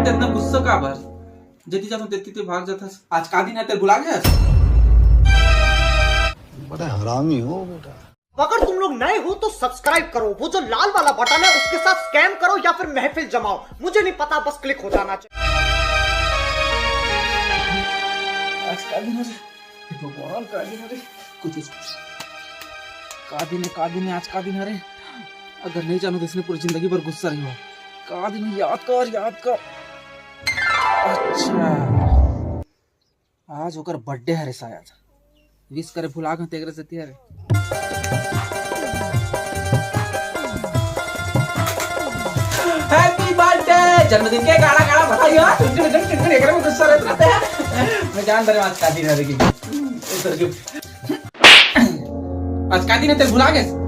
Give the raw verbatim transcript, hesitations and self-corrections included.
इतना गुस्सा का बर? जति जाथन तेती ते भाग जाथस। आज का दिन हे तेला भुला गेस? बड़ा हरामी हो बेटा। अगर तुम लोग नए हो तो सब्सक्राइब करो, वो जो लाल वाला बटन है उसके साथ स्कैम करो या फिर महफिल जमाओ, मुझे नहीं पता, बस क्लिक हो जाना चाहिए। आज का दिन हे? हे भगवान, का दिन हे? कुछ इस-, का दिन हे, का दिन हे, आज का दिन हे? अगर नहीं जानो तो इसने पूरी जिंदगी भर गुस्सा रही हो। का दिन हे, याद कर, याद कर। अच्छा, आज ओकर बर्थडे हरे शायद। विश करे भुला गए तेकरे सेती हरे। हैप्पी बर्थडे, जन्मदिन के गाड़ा गाड़ा बधाई हो। टुनटुन, टुनटुन, टुनटुन, एकरे में गुस्सा रहते हैं। मैं जान दे रहा हूँ आज का दिन हरे कि आज का दिन हे तेला भुला गेस?